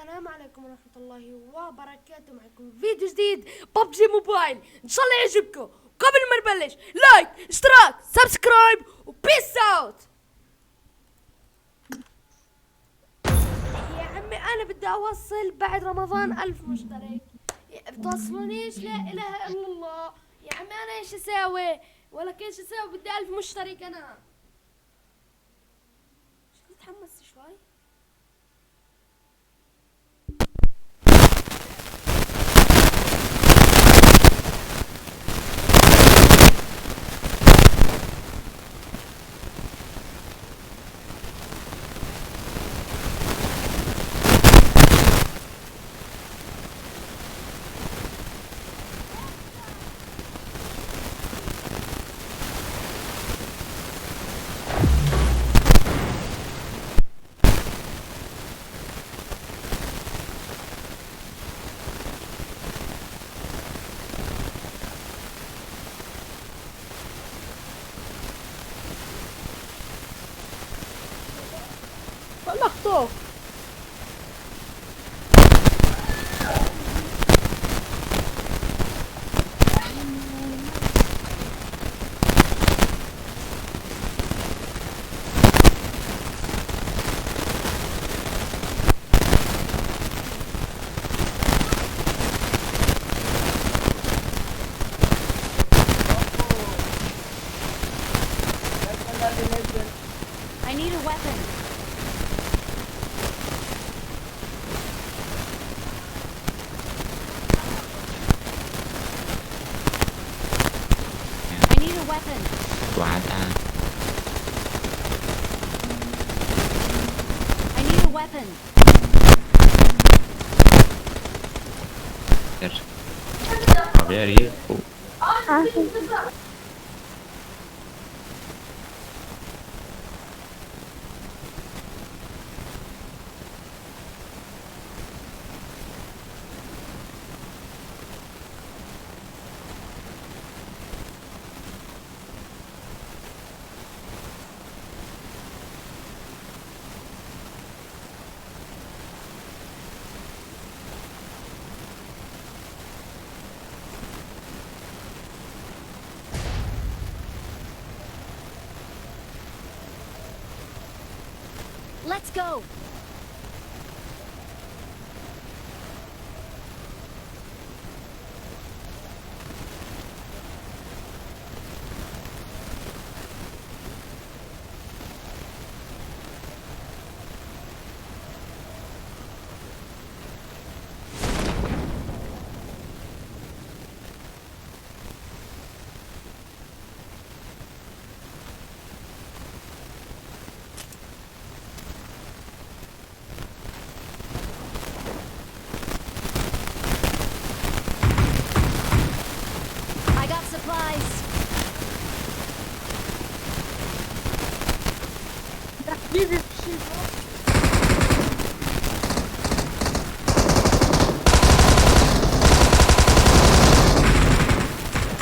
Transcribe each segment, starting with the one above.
السلام عليكم ورحمة الله وبركاته. معكم فيديو جديد PUBG Mobile، ان شاء الله يعجبكم. قبل ما نبلش like، اشتراك، subscribe و peace out. يا عمي انا بدي اوصل بعد رمضان 1000 مشترك، بتوصلونيش؟ لا اله الا الله. يا عمي انا ايش اساوي؟ ولا ايش اساوي؟ بدي 1000 مشترك انا. مش نتحمس شوي؟ Mach doch! I need a weapon. I need a weapon. واحد آن. I need a weapon. A ver, Let's go. I got supplies.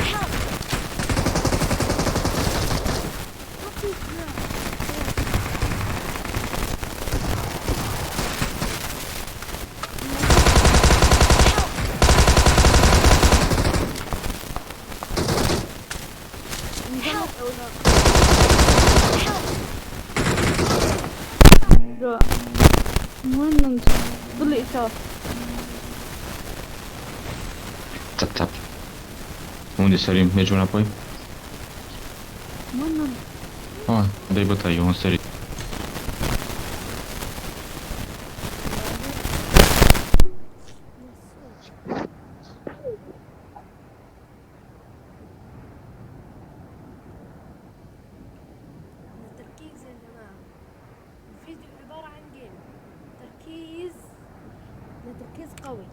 Help! Help! Help! المهم ضل إشارة. Tap, tap. Unde sărim? Mergem înapoi? Mănânc. Ah, dai bătaie, eu am sărit. التركيز يا جماعة، الفيديو عبارة عن game. تركيز، تركيز قوي.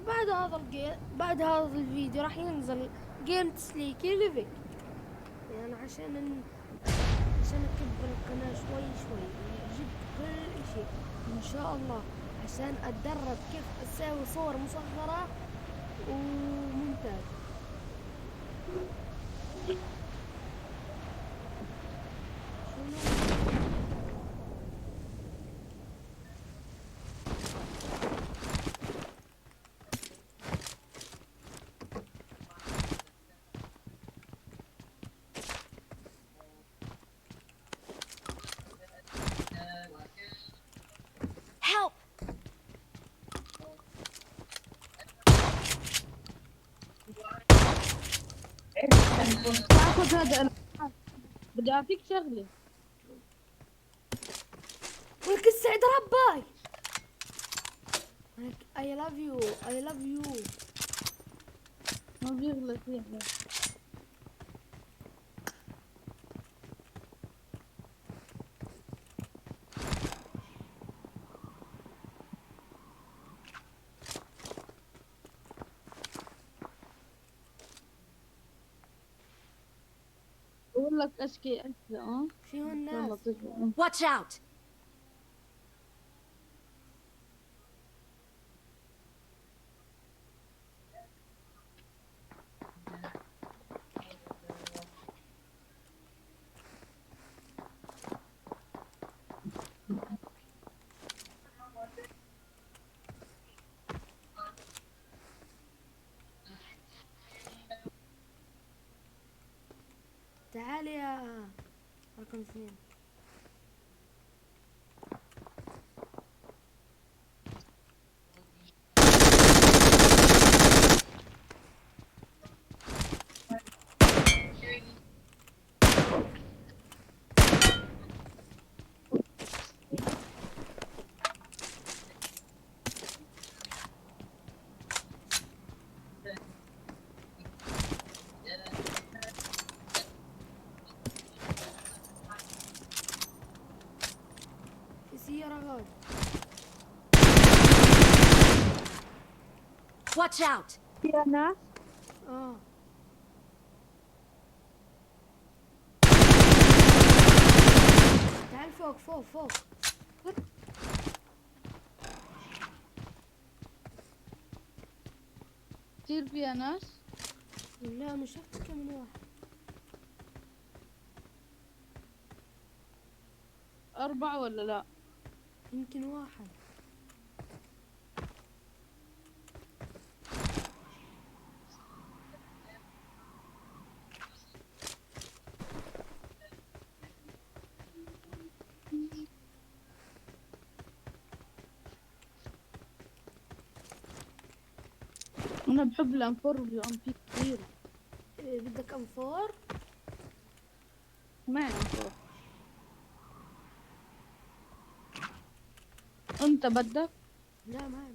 بعد هذا ال game، بعد هذا الفيديو راح ينزل game تسليكي ليفك، يعني عشان اكبر القناة شوي شوي، جبت كل شيء ان شاء الله، عشان اتدرب كيف اسوي صور مصغرة ومونتاج. شنو؟ تاخذ هذا. بدي اعطيك شغله. ولك السعد رباي. ولك I love you, I love you. ما بيغلط يحيى. بقول لك اشكي اشكي في هون يلا ناس. تجي. Watch out! تعال يا رقم 2. في سيارة غاد. Watch out! في ناس. تعال فوق فوق فوق. كثير فيها ناس. لا مش شفت كم من واحد. 4 ولا لا؟ يمكن واحد. أنا بحب ال M4 وال UMP كثير. إيه، بدك M4؟ معي M4. أنت بدك؟ لا معي معي.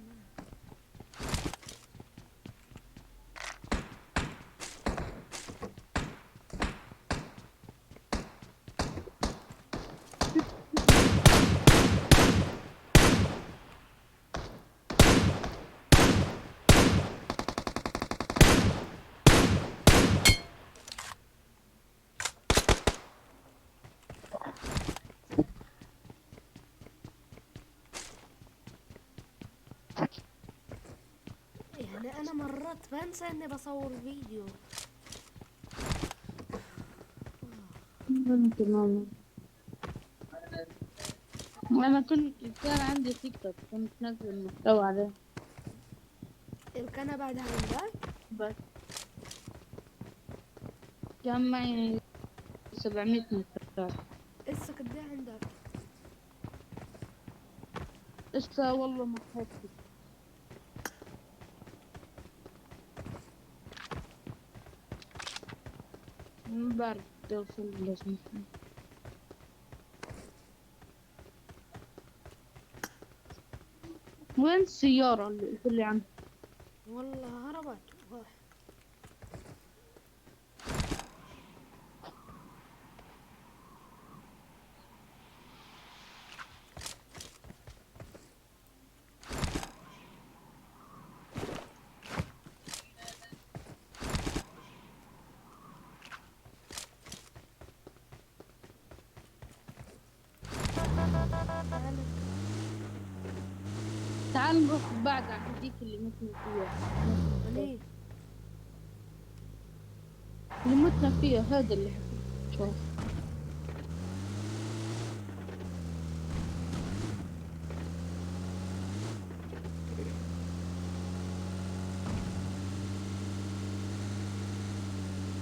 يعني انا مرات بنسى اني بصور فيديو. تمام. انا كان عندي تيك توك، كنت نزل محتوى عليه. القناة بعدها عندك؟ بس كان معي 700 مشترك. لسه قد ايه عندك؟ لسه والله ما حكيت. ما بعرف بدي اوصل لازم. وين السيارة اللي قلت لي عنها؟ والله هربت. تعال. تعال نروح بعد عن هذيك اللي متنا فيها. ليه؟ اللي متنا فيها هذا اللي حكيت. شوف.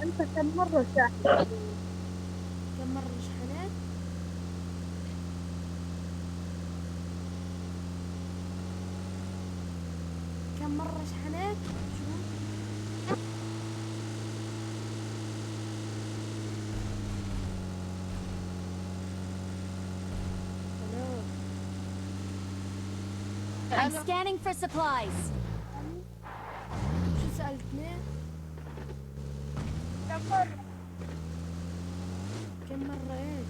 أنت كم مرة شاحن؟ كم مرة شحنت؟ كم مرة شحنت؟ شو؟ I'm scanning for supplies. شو سألتني؟ كم مرة؟ كم مرة ايش؟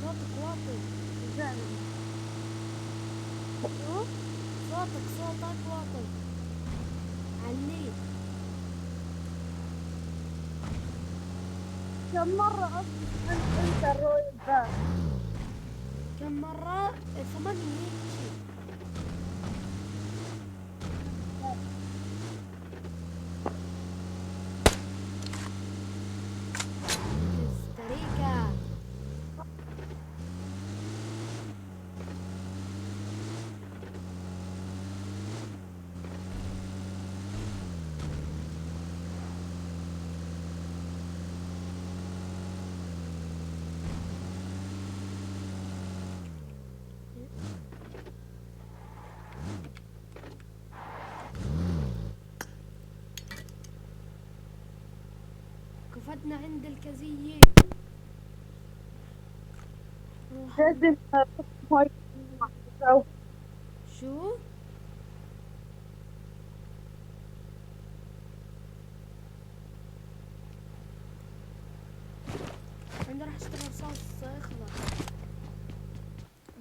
صوتك واطي. شو؟ صوتك واطي، عليه. كم مرة قصدي انت ال Royal Pass؟ كم مرة؟ 8 هيك شي. كوستاريكا. كفتنا عند الكزية. لازم مايك. شو؟ عندي راح اشتري رصاص اخضر،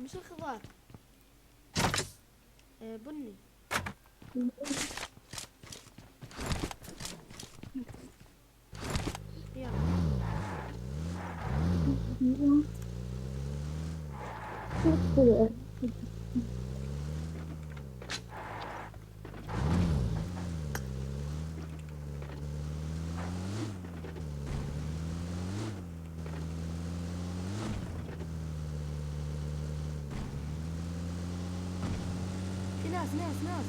مش الخضار، بني. يلا. في ناس ناس ناس.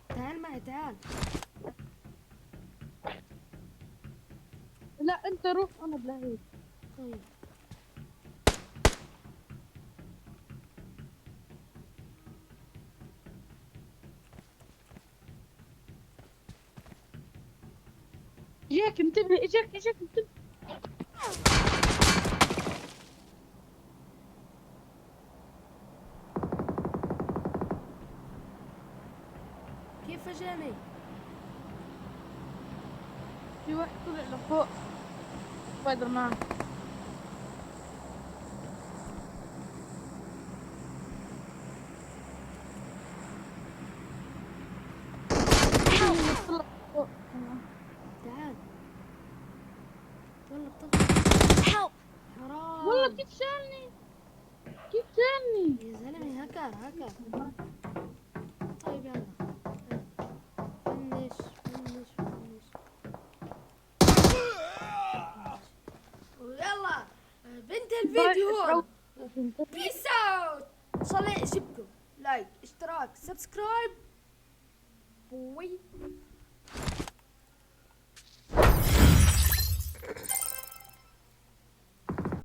تعال معي، تعال. لا انت روح، انا بلاهيك. طيب. اجاك انتبه، اجاك اجاك انتبه. كيف اجاني؟ في واحد طلع لفوق، سبايدر مان. طلع فوق. تعال، والله بتطلع. Help! حرام. والله كيف شالني؟ كيف شالني؟ يا زلمة هكر هكر. طيب يلا finish finish finish. ويلا بنتهي الفيديو هون. peace out. ان شاء الله يعجبكم. like، اشتراك، subscribe. bye.